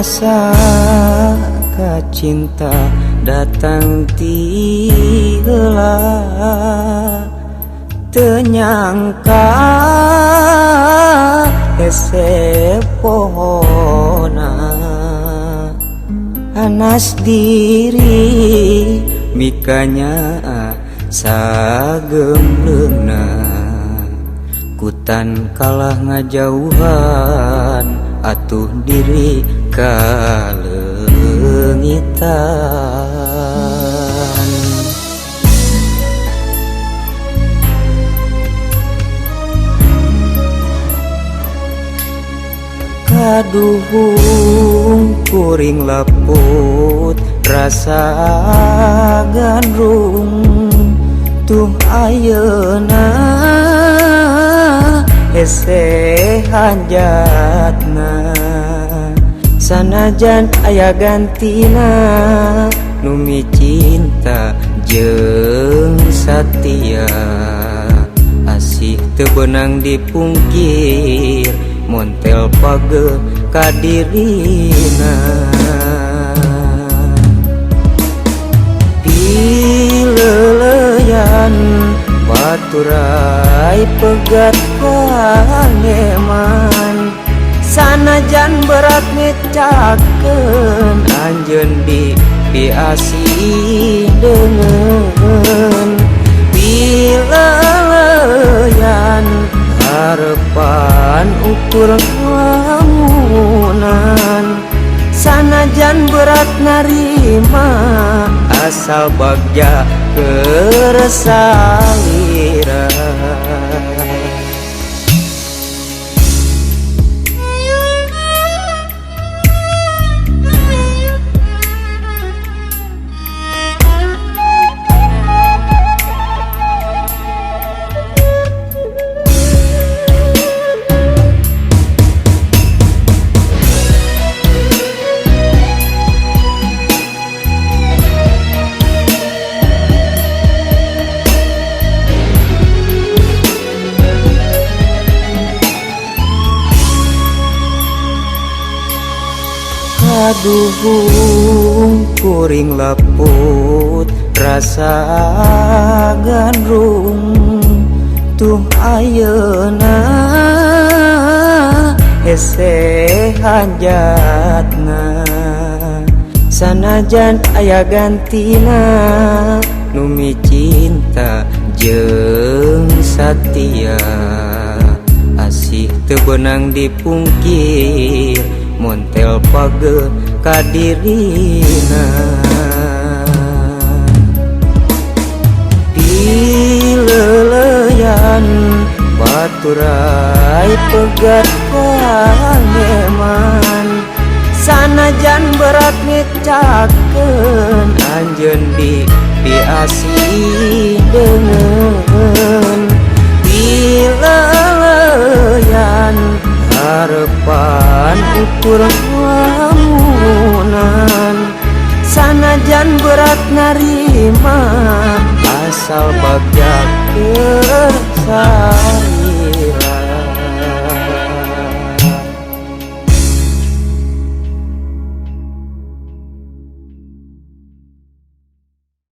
Asa kacinta datang ti heula teu nyangka hese pohona anas diri mikanya sagembleungna kutan kalah ngajauhan atuh diri kaleungitan. Kaduhung kuring leput rasa gandrung tuh ayeuna hese hanjatna sanajan aya gantina nu micinta jeung satia asih teu beunang dipungkir montel page kadirina. Pileleyan baturai pegat kaneman sanajan berat ngecakeun anjeun di piasih deungeun. Pileleyan harapan ukur lamunan sanajan berat narima asal bagja keur salira. Kaduhung kuring leput rasa gandrung tuh ayeuna hese hanjatna sanajan aya gantina nu micinta jeung satia asih teu beunang dipungkir montel page kadirina. Pileleyan baturai pegat kaneman sanajan berat ngecakeun anjeun di piasih deungeun. Pileleyan harapan ukur lamunan sanajan berat narima asal bagja keur salira.